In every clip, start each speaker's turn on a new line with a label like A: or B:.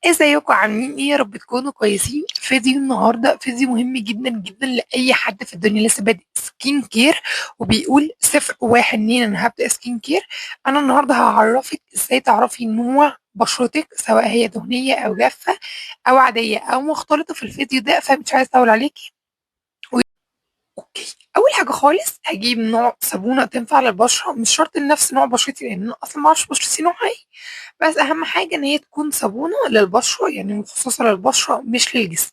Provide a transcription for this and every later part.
A: ازيكم عاملين ايه؟ يا رب تكونوا كويسين. فيديو النهارده فيديو مهم جدا جدا لاي حد في الدنيا لسه بادئ skin care وبيقول 0 1 2 انا هبدا skin care. انا النهارده هعرفك ازاي تعرفي نوع بشرتك سواء هي دهنية او جافة او عادية او مختلطة في الفيديو ده، فمش عايزه اطول عليكي. okay، اول حاجة خالص هجيب نوع صابونه تنفع للبشره، مش شرط نفس نوع بشرتي لان انا اصلا ما اعرفش بشرتي نوعها ايه، بس اهم حاجة ان هي تكون صابونه للبشره، يعني مخصصة للبشره مش للجسم،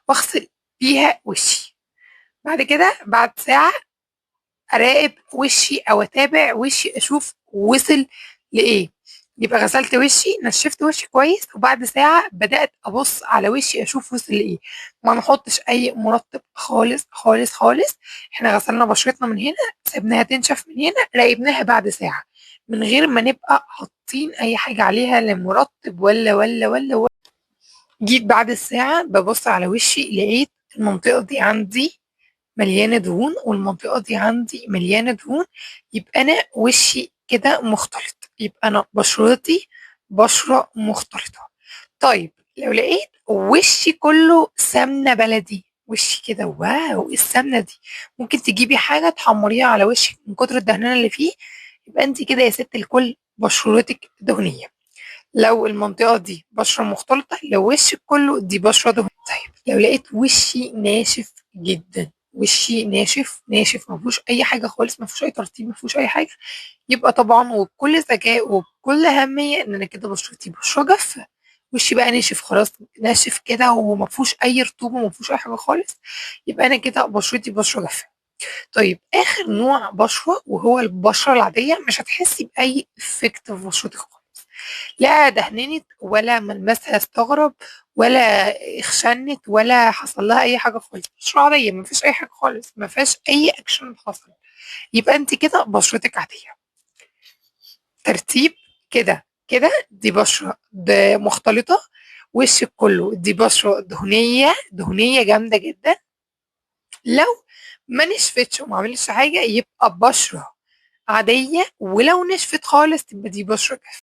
A: واغسل بيها وشي. بعد كده بعد ساعة اراقب وشي او اتابع وشي اشوف وصل لايه. يبقى غسلت وشي، نشفت وشي كويس، وبعد ساعة بدأت أبص على وشي أشوف وصل لإيه. ما نحطش أي مرطب خالص خالص خالص، إحنا غسلنا بشرتنا من هنا، سيبناها تنشف من هنا، راقبناها بعد ساعة من غير ما نبقى حاطين أي حاجة عليها، لا مرطب ولا ولا ولا ولا. جيت بعد الساعة ببص على وشي، لقيت المنطقة دي عندي مليانة دهون والمنطقة دي عندي مليانة دهون، يبقى أنا وشي كده مختلط، يبقى أنا بشرتي بشرة مختلطة. طيب لو لقيت وشي كله سمنة بلدي، وشي كده واو ايه السمنة دي، ممكن تجيبي حاجة تحمريها على وشك من كتر الدهنانة اللي فيه، يبقى انت كده يا ست الكل بشرتك دهنية. لو المنطقة دي بشرة مختلطة، لو وشك كله دي بشرة دهنية. طيب لو لقيت وشي ناشف جدا، وشي ناشف ناشف ما فيهوش اي حاجة خالص، ما فيهوش اي ترطيب، ما فيهوش اي حاجة، يبقى طبعا وبكل ذكاء وبكل اهمية ان انا كده بشرتي بشره جافة، وشي بقى ناشف خلاص، ناشف كده وما فيهوش اي رطوبة، ما فيهوش اي حاجة خالص، يبقى انا كده بشرتي بشره جافة. طيب اخر نوع بشره وهو البشرة العادية، مش هتحسي باي effect في بشرتك خالص، لا دهننت ولا ملمسها استغرب ولا اخشنت ولا حصل لها اي حاجة خالص، بشره عادية ما فيش اي حاجة خالص، ما فيهاش اي اكشن حصل، يبقى انت كده بشرتك عادية. ترتيب كده كده دي بشره مختلطة، وشك كله دي بشره دهنية، دهنية جامدة جدا. لو ما نشفتش وما عملتش حاجة يبقى بشره عادية، ولو نشفت خالص تبقى دي بشره جافة.